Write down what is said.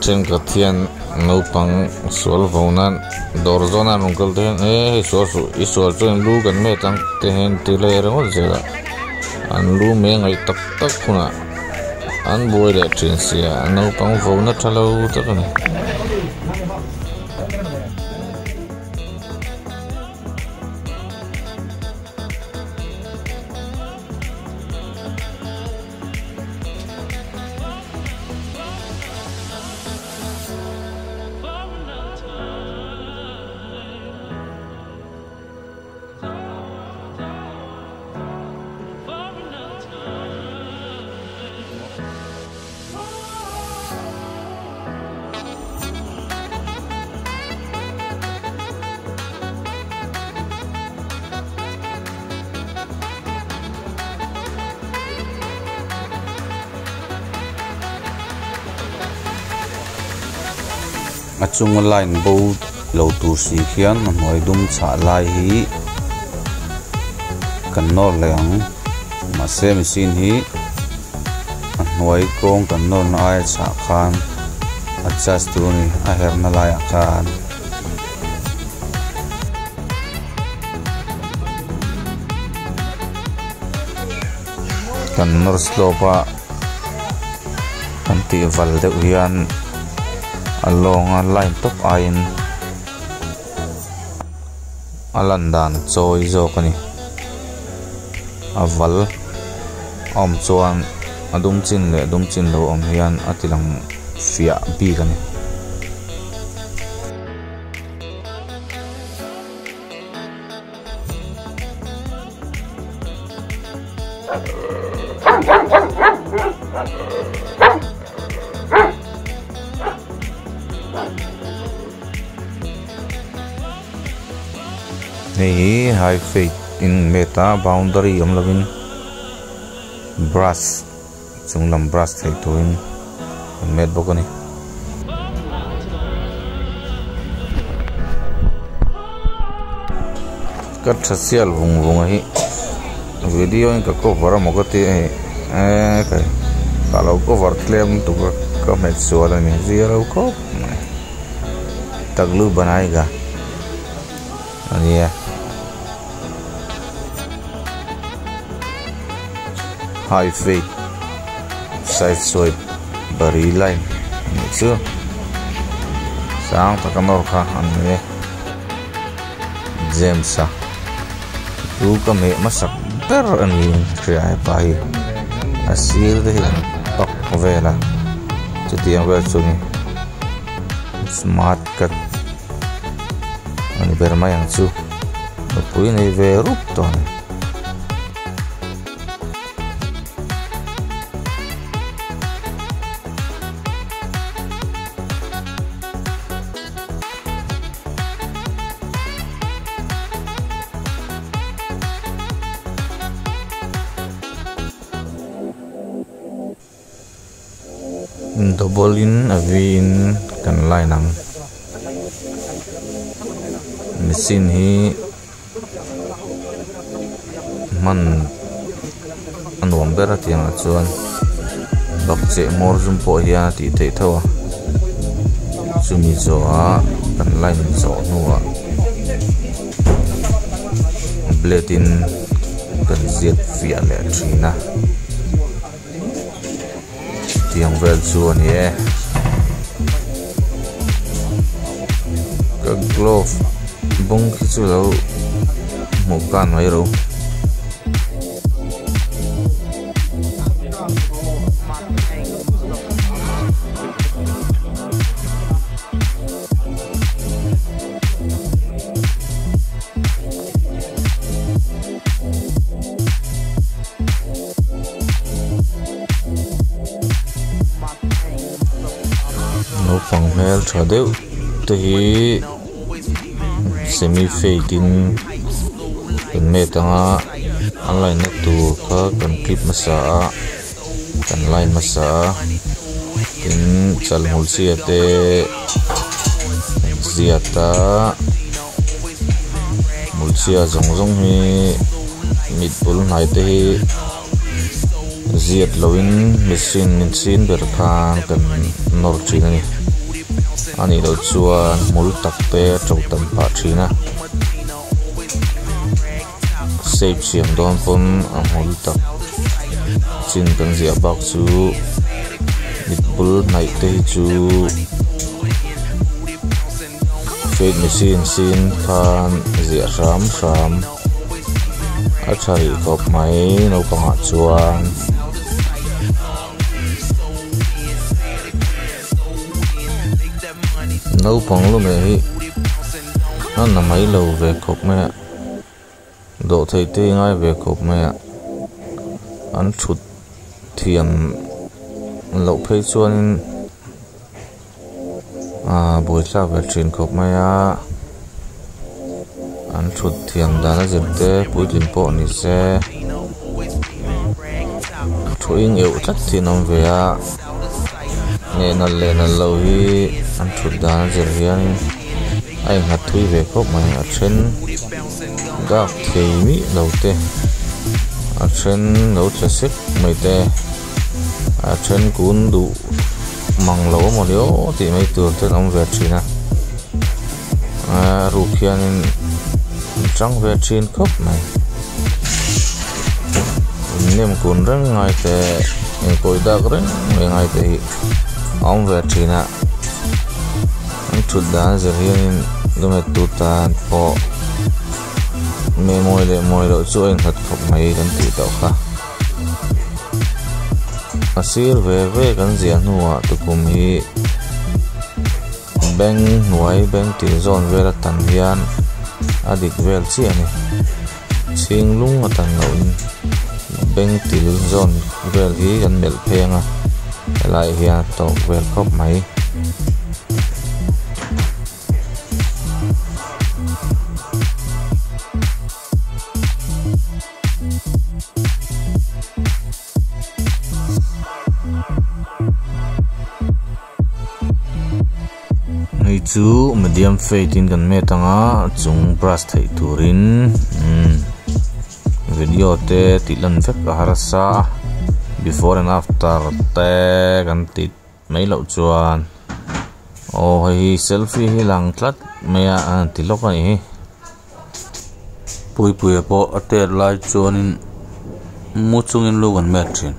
Thenkhat hian naupang sual vo nan dawr zawn a rawn kal te hian e hei sual suh i sual chuan lu kan met ang te hian ti leh ringawt zel a an lu mei ngaih tak tak hunah an buai leh thin sia naupang vo na tha lo tak a ni. A chunga line bo lo tur si khian a hnuai dum chhah lai hi kan nawr leh ang mahse machine hi a hnuai kawng kan nawr na aia chhah khan adjust tur a ni a herna laiah khan. Kan nawr slope a kan tih val deuh hian a lawng a line tawp aiin a lan dan chawi zawk a ni a val a awm chuan a dum chin leh dum chin lo awm hian a ti lang fiah bik a ni. Hei hi high fade in met a boundary awm lovin brush chung lam brush theih turin an met bawk a ni. Ka tha sial vung vung a hi video in ka cover amaw ka ti a hei eee kai ka lo cover tlem lutuk a ka hmet sual a ni zia lo khawp mai taklu banai ka ania high fade side swipe bari line anih chu sang taka nawr kha a ni e. James-a chu ka meh hmasak ber a ni hria hepa hi a sir te hi an pak vel a chutiang vel chu ni smart cut a ni ber mai ang chu nupui nei ve rup tawh a ni. Double in a vi in kan line ang machine hi hman a nuam ber a tiangah chuan bakcheh hmawr zum pawh hian a tih theih tho a chumi zawhah kan line zawh hnuah blade in kan ziat fiah leh thin a tiang vel chu a ni e ka glove bawng khi chu lo hmuh kan mai ro. Naupang hmel tha deuh te hi semi fade in kan met anga a line na tur kha kan clip hmasa a kan line hmasa a tin chal hmul chhia te kan ziat a hmul chhia zawng zawng hi mit bul hnai te hi. Ziat loin machine in sin ber khan kan nawr thin a ni. A nih loh chuan hmul tak te a to tam pah thin a. Shape siam dawn pawn a hmul tak chin kan ziah bak chu mit bul hnaih te hi chu fade machine sin khan ziah hram hram a tha rih khawp mai naupang ah chuan. Naupang lu meh hi a na mai lo ve khawp mai a dawh theih te hi ngai ve khawp mai a an thut thiam loh phei chuanin aaa buaithlak ve thin khawp mai a an thut thiam dan a zir te puitling pawh ni se thuing euh tlat hi an awm ve a. Nge nalh leh nalh loh hi an thut dan a zir hian a innghat thui ve khawp mai a then dak thei miah lo te a then lo tla sek mai te a then kun duh mang lo amaw ni aw tih mai tur te an awm ve thin a a ruk hianin an chang ve thin khawp mai. Nem kun reng ngai te inkawi dak reng mai ngai te hi a awm ve thin a an thut dan a zir hianin lumet tu tan pawh meh mawi leh mawi loh chu a innghat khawp mai kan tih tawh kha a sir ve ve kan ziah hnuah tukum hi beng hnuai beng tih zawn vel atan hian a dik vel chiah a ni. Chhing lung a tan loh in beng til zawn vel hi kan melh phei ang a helai hian a tawk vel khawp mai. Hei chu medium fade in kan met ang a chung brush theih turin umm video te tih lan vek a harsa a before and after te kan tih mai loh chuan aw hei hi selfie hi lang tlat mai a a ti lawk a nih hi. Puipuia pawh a tet lai chuanin mu chungin lu kan met thin.